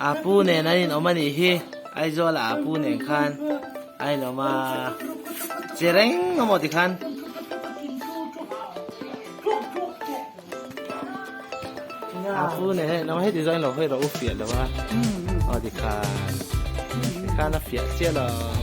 Apu nen an inawm a nih hi, Aizawl ah Apu nen khan a inawm a, che reng a maw tikhan. Apu nen an inawm a, heti zawng in lo hawi rawh u fiah lo a, aw tikhan, tikhan a fiah chiah lawm.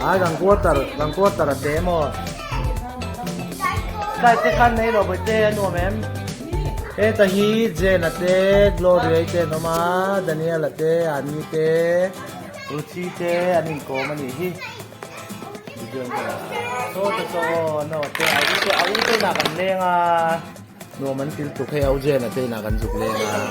A kan quarter kan quarter a te maw slide te khan nei lo bawihte a nuam em heta hi Jane a te Gloria te an awm a Daniel a te Annie te Ruchi te an inkawm a nih hi. Saw te saw aw no te a u te a u te inah kan leng a nuam an til tuk hei a u Jane-a te inah kan zuk leng a.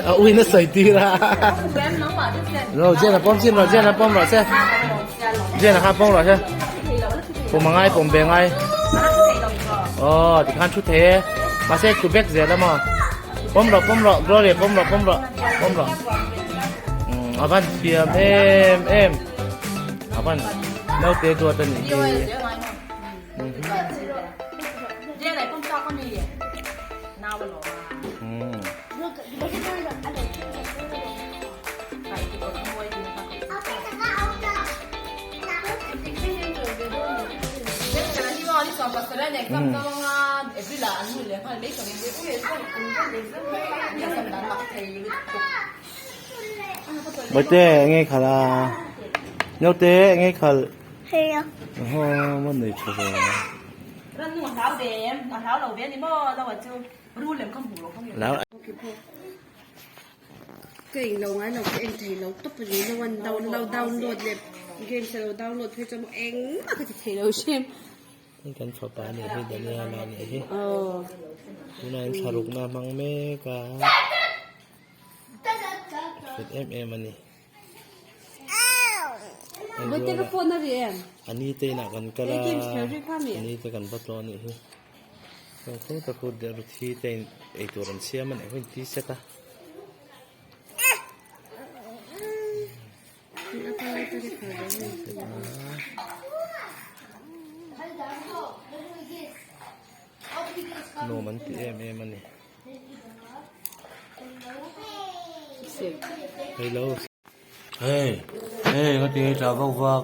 A u in a sawi tir a. No Jane-a pawm chin rawh Jane-a pawm rawh se. Jane-a kha pawm rawh se. Pawm a ngai pawm ve ngai. Aw tikhan thu thei e. Mahse tlu bek zel a maw. Pawm rawh pawm rawh Gloria pawm rawh pawm rawh pawm rawh. Um a van thiam em em. A van naute duat a nih hi. Bawihte eng nge khalh a? Naute eng nge khalh? Aw maw nei tha ve. Ka eng lo ngai lo ka en thei lo tawp a ni lo an lo download leh games a lo download phei chuan maw engmah ka ti thei lo hrem. Hei kan fapa a nih hi Daniel a nih hi tunah hian thlarukna a hmang mek a hret em em a ni. A ni te inah kan kal a a ni te kan va tlawh a nih hi. Chuan khaw tak chu Ruthi te in eitur an siam a nih hun ti set a. Nuam an ti em em a ni. Hello. Hey, hey, nga ti tra vak vak.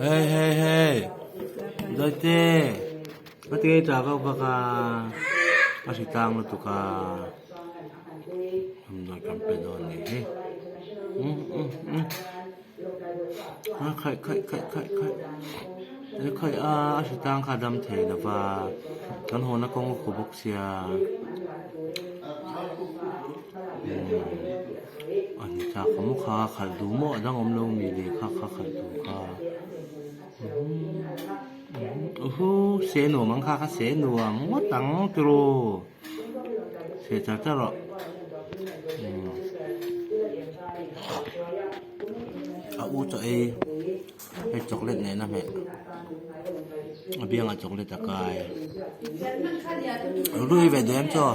Hey, hey, hey. Doi te. Nga ti tra vak vak a. A hri tlang lutuk a. Damdawi kan pe dawn ni hi. Um um um. A khaih khaih khaih khaih khaih. E khaih a a hri tlang kha a dam thei lo va. Kan haw na kawng a khaw bawk sia. A ni ta ka maw kha khalh duh maw a dang awm lo mi le kha kha khalh duh kha uhu se nuam ang kha kha se nuam ngawt ang tiraw se char char rawh a u chaw ei hei chocolate nen a hmeh a biangah chocolate a kai rui ve duh em chaw.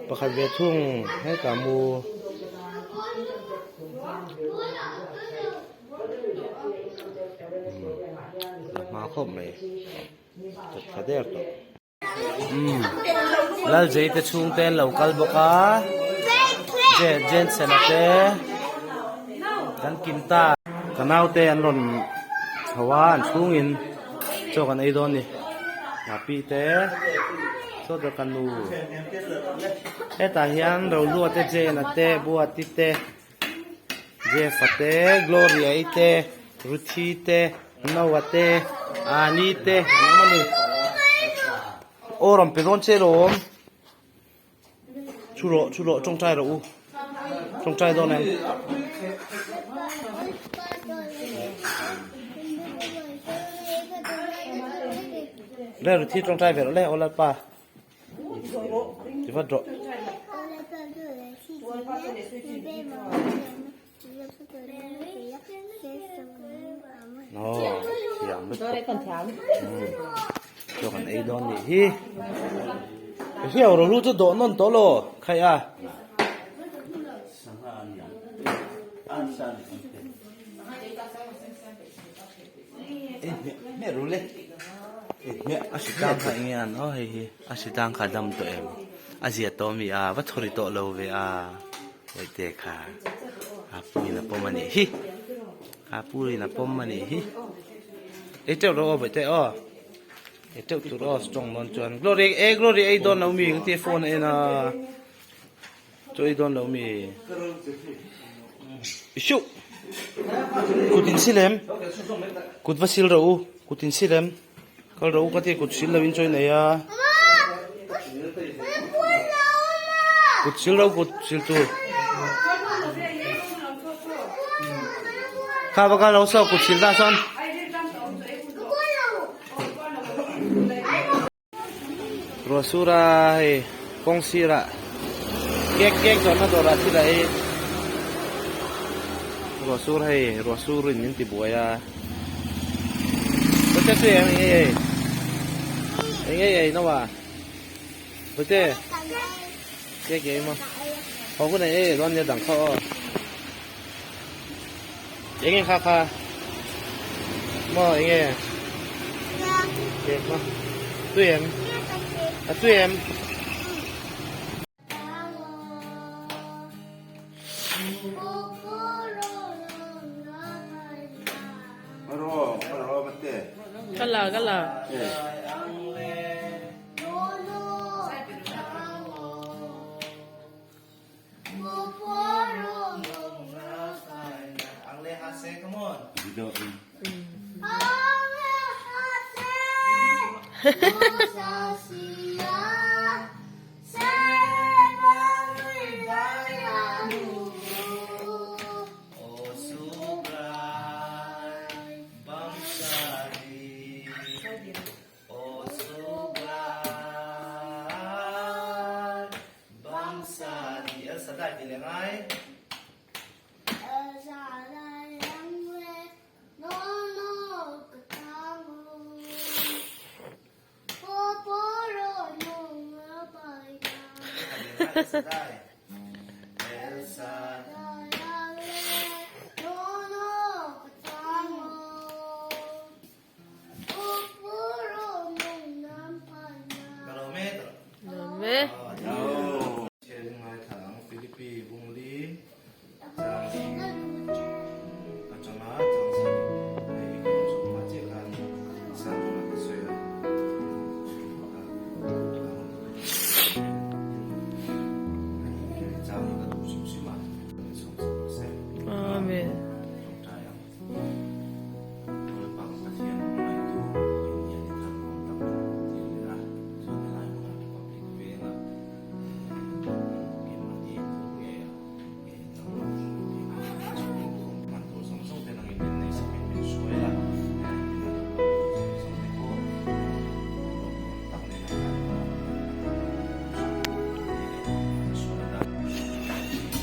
Pakhat ve thung hetah mu. La hma khawp mai that tha der tawh. Umm Lalzei te chhung te an lo kal bawk a Jensen a te kan kim ta. Ka naute an rawn chho a an chhungin chaw kan ei dawn a ni Hnahpi te sawta ka nu hetah hian Rohlua te Jane-a te Buati te Jeff-a te Gloria-i te Ruthi te Noah te Ani te an awm a ni aw rawn pe dawn che lawm thu rawh thu rawh tawngtai rawh u tawngtai dawn em. Le Ruthi tawngtai ve rawh le aw Lalpa. Ti vat rawh. Aw thiam lutuk. Chaw kan ei dawn nih hi. Hriau ro lu chu dawh nawn tawh lo khaih a. A hritlang kha enge an aw hei hi a hritlang kha dam tawh em a zia tawh ami a va thawri tawh lo ve a Bawihte kha a pu in a pawm a nih hi a pu in a pawm a nih hi ei teuh rawh aw Bawihte aw ei teuh tur aw strong dawn chuan Glory e Glory ei dawn lo mi ka tia phone a en a. Chaw ei dawn lo mi? Ishuh! Kut in sil em? Kut va sil rawh u. Kut in sil em? Kal rawh u ka ti kut sil lo in chaw in ei a. Kut sil rawh u kut sil tur. Kha va kal lo saw kut sil ta sawn. Ruah sur a hei kawng sirah cake cake zawrhna dawrah thil a ei ruah sur hei ruah sur in min ti buai a Bawihte chu eng eng ei eng ei ei no a Bawihte cake ei maw haw hun ei ei dawn nia dang kha aw eng nge kha kha maw eng nge cake maw tui em a tui em. Ka la ka la. Bangsa di El Shaddai ti leh ngai. El Shaddai. El Shaddai. Amen.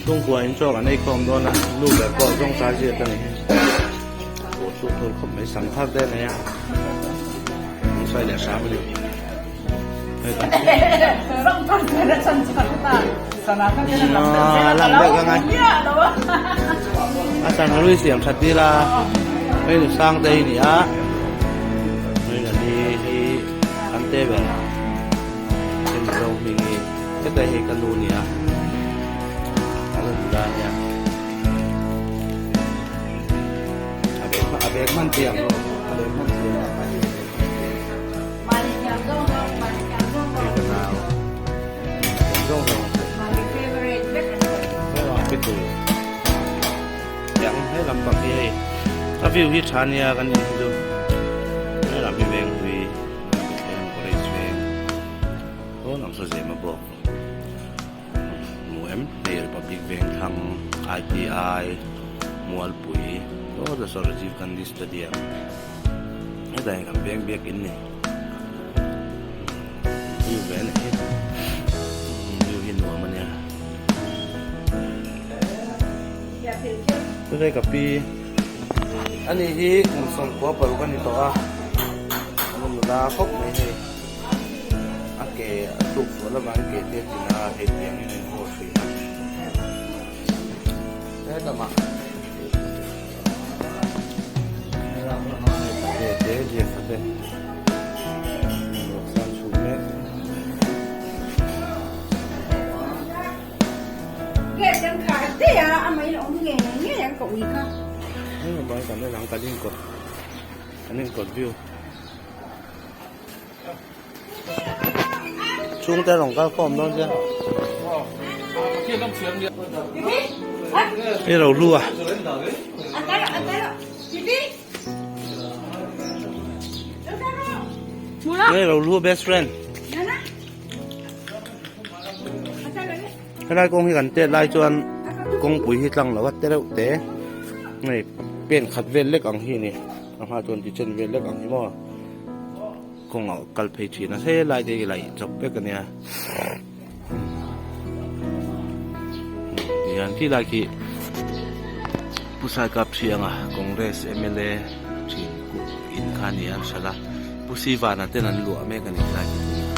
Chhungkua in chaw kan ei khawm dawn a nu ber pawh zawng chai zir ka ni hi aw chu tur khawp mai sam thar te nei a an sawi leh hram a ni hei kan ah lang deuh ka ngai a san hlui siam that ila hei nu sang te hi ni a hei la ni hi an te ber hei mizo hming hi heta hei ka nu ni a a la nula nia a bag a bag hman chiang a bag hman chiang hei ka nau zawng zawng yang he lampang hi hei a view hi tha nia kan en hi chu he lam hi veng hlui Bethlehem college veng pawn ang saw zem a bawk hmu em hei Republic veng thlang I T I. Mualpui sawtah saw Rajiv Gandhi Stadium hetah hian kan veng biakin ni view ve a ni hi view hi nuam a nia chulai ka pi ani hi kum sawmkua paruk a ni tawh a a nula khawp mai hei a ke a tluk sual avangin ke te a tin a hei tiangin a inhaw thin a. Helamah te te Jeff-a te ruahsan chhuh mek. Hei kan en ang kan inkawt kan inkawt view. Chhungte rawn kal khawm dawn sia. Hei ro hlu a. Hei ro hlu best friend. Helai kawng hi kan tet lai chuan kawngpui hi tlang lo a te reuh te. Hei pen khat vel lek ang hi a ni. A hma chuan ti chen vel lek ang hi maw. Kawng ah kal phei thin a helai te hi laih chawp vek a nia tihian khi lai khi Pu Saikap Hrianga Congress mla thin kut in kha a ni a an hralh a Pu Sivana ten an luah mek a ni helai khi tunah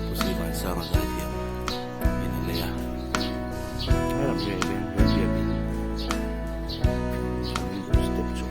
Pu Sivan Sanga zaithiam in a lei a helam hi a biakin step chu.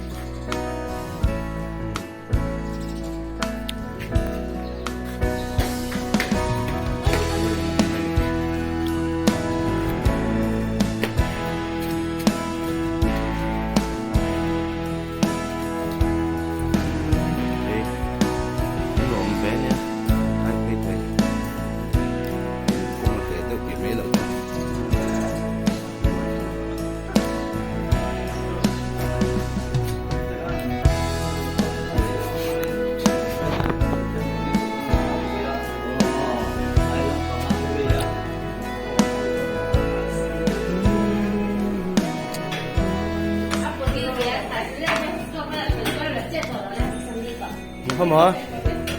Khawmaw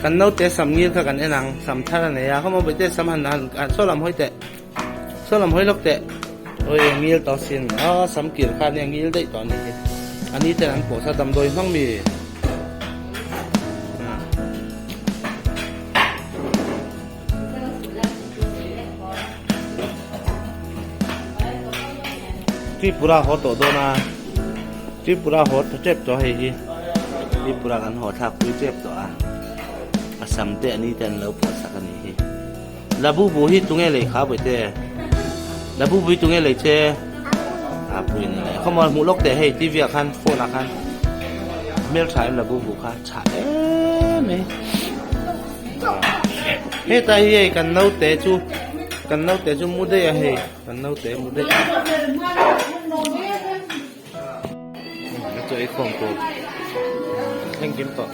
kan naute sam ngil kha kan en ang sam thar a nei a khawmaw bawihte sam han han saw lam hawi teh. Saw lam hawi lawk teh. Oi a ngil tawh sin. A sam kir kha nia ngil daih tawh a nih hi. A ni ten an pawh sa damdawi hmang mi. Tripura haw tawh dawn a. Tripura haw ta tep tawh hei hi. Tripura kan haw thlak pui tep tawh a. A sam te a ni ten an lo pawh sak a nih hi. Labubu hi tunge lei kha bawihte? Labubu hi tunge lei che? Apu in a lei. Khawmaw hmuh lawk teh hei TV ah khan phone ah khan hmel tha em labubu kha tha em mai. Heta hi hei kan naute chu kan naute chu mu daih a hei kan naute mu daih. Chu ei khawm tur engkim tawh.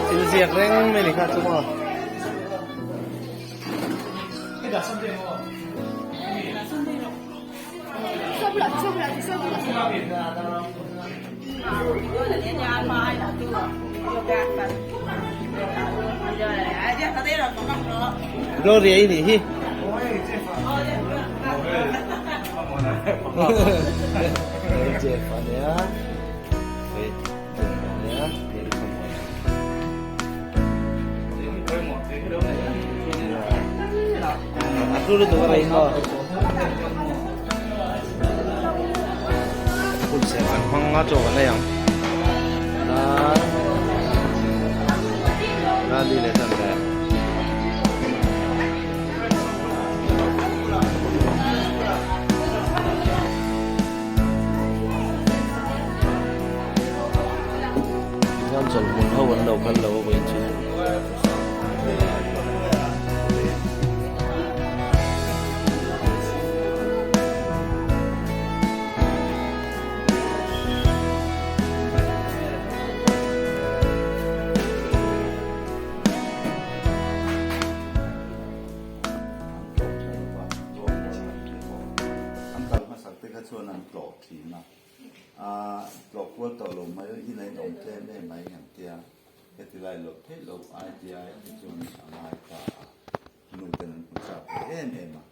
Thil ziak reng mai ni kha chu maw. Gloria i nih hi. Jeff a nia. Jeff a nia. A hlu lutuk a rei maw? Hun ser kan hmang nga chaw kan ei ang. Rali leh tan ve. Tichuan chawlhmun ho an lo kal lo a vawiin chu. te kha chuan an tlawh thin a, a tlawh kual tawh lo mai in a inawm tlem em mai ang tia heti lai loh theih loh ITI te chuan a ngai ta a, nu ten an hmu chak ve em em a,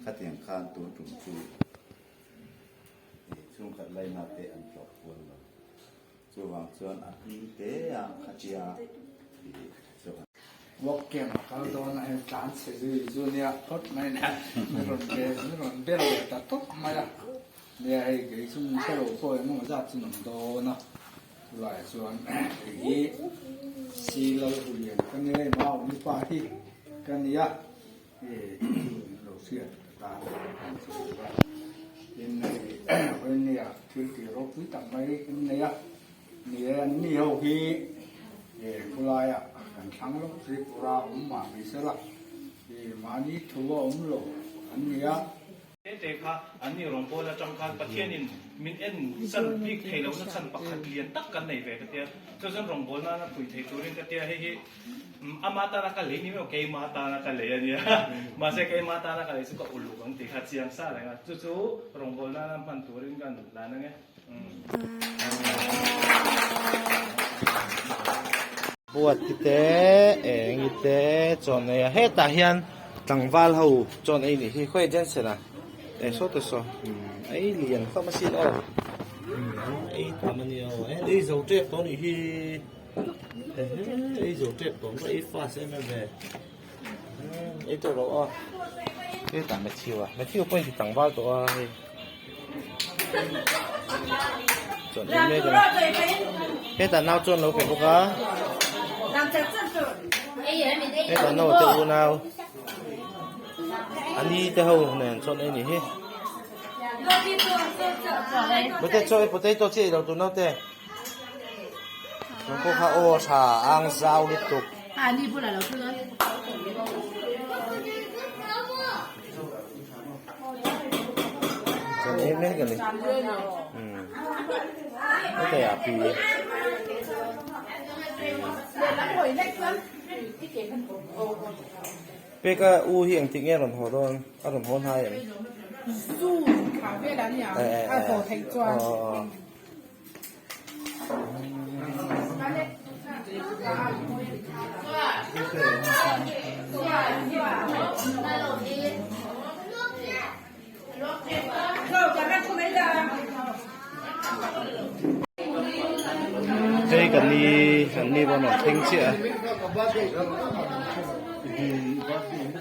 khatiang khan tun tum chu chhungkhat laina te an tlawh kual lo. Chuvang chuan a hming te a khatia tih chu kan. Walk camp a kal dawn a hei tlan chhe zui chu nia phawt mai nia mi rawn be mi rawn be leh ta tawp mai a nia hei kei chu min hre lo pawh engemaw zat chu an awm dawn a chulaiah chuan hei hi si Lalhulian ka nia hei Maawmi pa hi ka nia. Lo hriat atan an ti bawk a. Tin, hei Vawinia thil tih ropui tak mai kan nei a, ni e, an ni ho hi khawlaiah kan thlang lawk Tripura awm mah ni sela, mahni thu a awm lo an ni a. Tete kha an ni rawngbâwl aṭang khân Pathianin min en chan bîk thei lohna chhan pakhat lian tak kan nei ve ka tia. Chu chuan rawngbâwl nâna pui thei tûrin ka tia hei hi ama tâna ka lei ni mai keima tâna ka lei a nia. Mahse keima tâna ka lei chu ka uluk ang tih kha chiang sa reng a. Chu chu rawngbâwl nâna hman tûrin ka lan ang e. Buati te engi te chawn ei a hetah hian tlangval ho chawn ei nih hi khawi Jensen a e saw te saw ei lian hlawm asin aw ei tam a nia aw ei zo tep tawh nih hi ei zo tep tawh mai ei fast em em ve ei tawh lo aw hetah Matthew a Matthew pawh in ti tlangval tawh a hei. Chuan ei mek a ni. Hetah nau chuan lo pe bawk a. Hetah nau te unau. A ni te ho nen chuan ei ni hi. Potato chaw ei potato chi ei lo tur naute. Chuan pawh kha aw tha ang zau lutuk. Chuan ei mek a ni umm heta ah pi peka u hi engtik nge a rawn haw dawn a rawn haw hnai em Hei kan ni kan ni pawh a thleng chiah a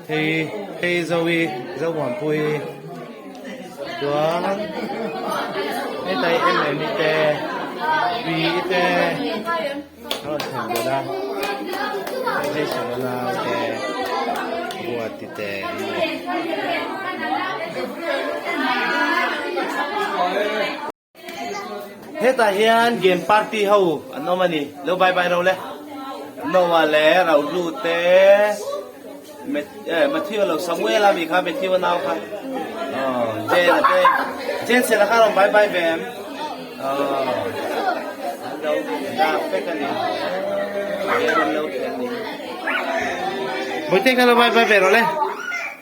hei hei Zoe Zomuanpuii Chuan hetlai em em hi te tui te a rawn thlen belh a hei Jason-a nau te Buati te an ni. Hetah hian game party ho an awm a ni lo bye bye ro le Noah leh Rohlu te Matthew lo Samuel a mi kha Matthew a nau kha aw Jane a te Jane sela kha rawn bye bye ve em aw an lo dak vek a ni Jane an lo thlen ni Bawihte kha lo bye bye ve rawh le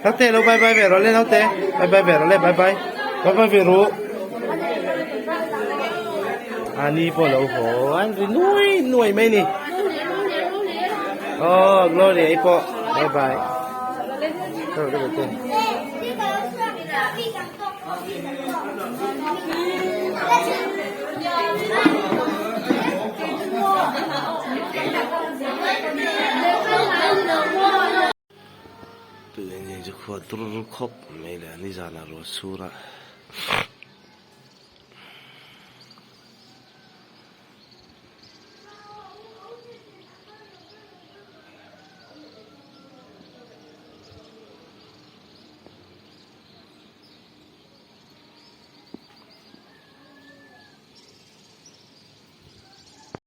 Naute lo bye bye ve rawh le naute bye bye ve rawh le bye bye bye bye ve rawh ani pawh lo haw an ri nuai nuai mai ni oh glory ai pawh bye bye Tui eng eng chu khua dur khawp mai le nizanah ruah sur a.